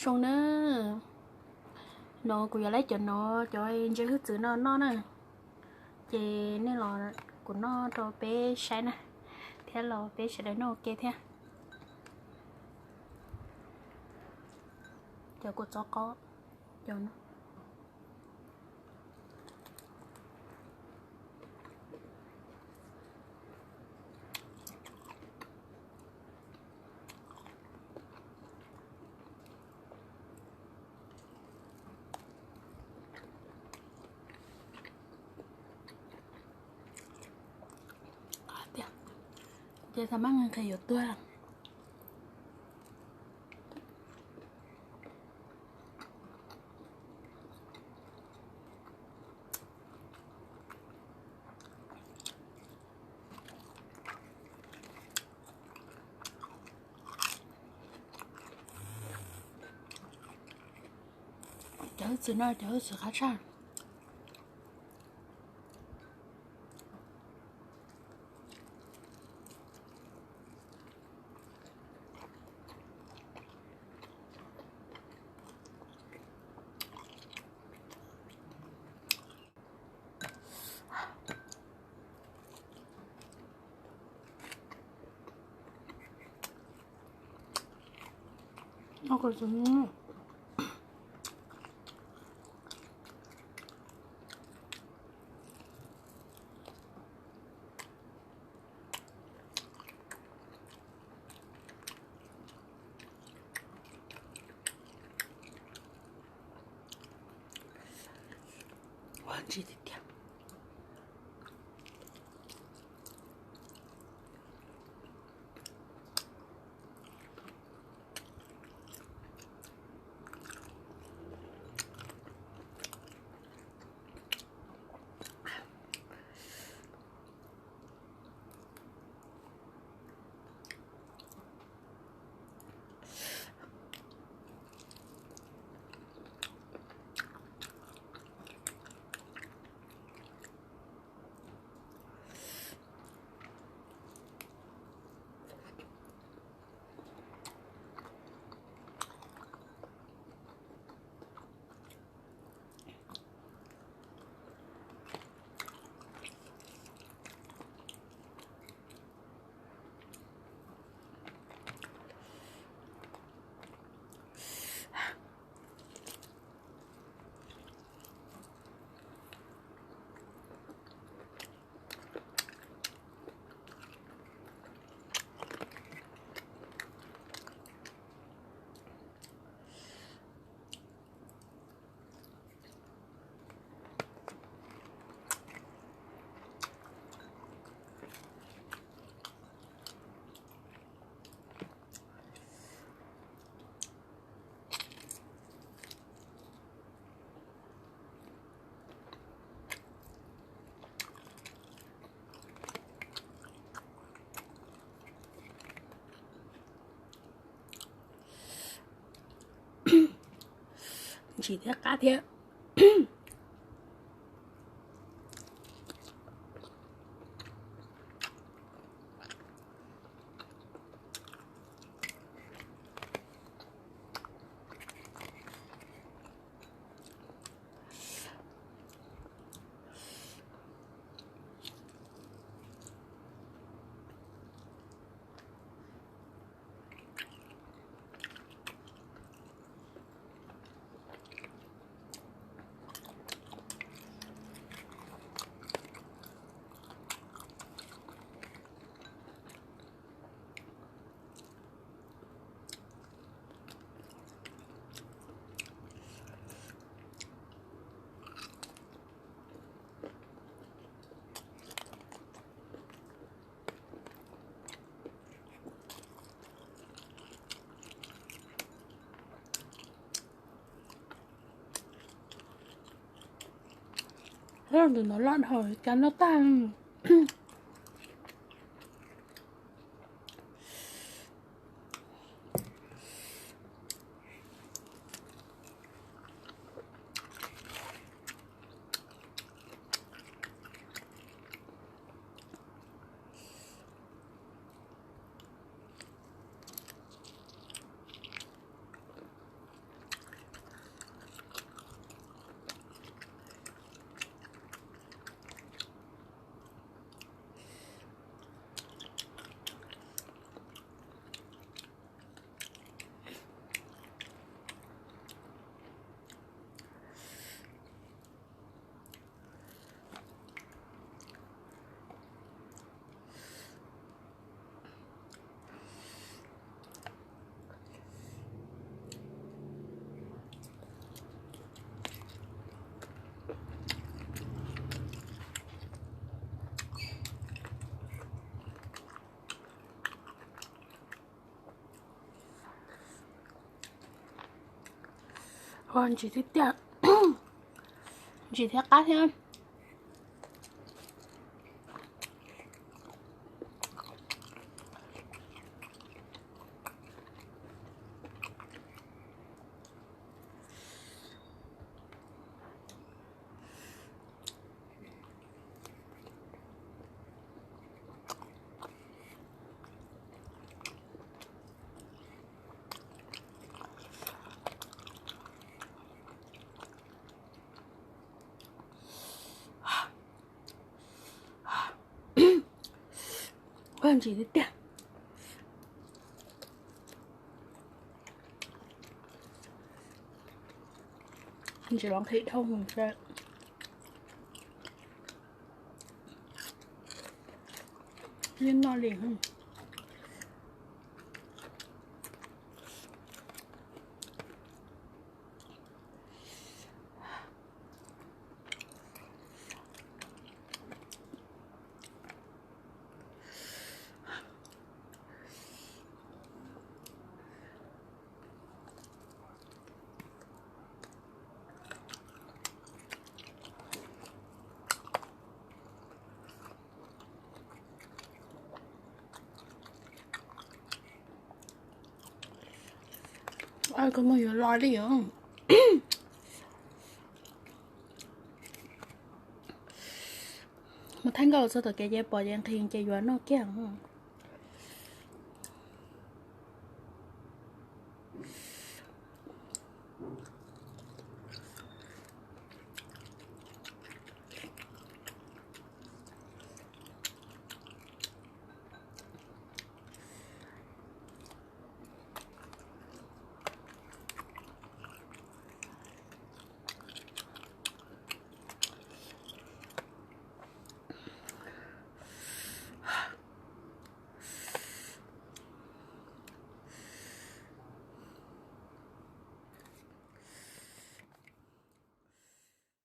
Zoo na, no kuv yuav laib cov no, cov ntses hwj txwv no noj na. Ces nej los kuv noj rau peb saib na, thiab los peb sawv daws noj ua ke thiab. Cov kua txob qaub, cov no. Ces thaum maj nqhis yuav tuag. Cov hwj txwv no cov hwj txwv qab tshaj. Ua ntsis tiag tiag. Ntsim thiab qab thiab. Tus no loj dhau cas noj tag. Ntsim tiag tiag, ntsim thiab qab thiab. Ntsim tiag tiag. Ntsim los nqhis dhau mus li no li. Koj mus yuav los li os. Mus thaij nkauj los txog tom kev ces pom ces nqhis ces yuav noj kiag.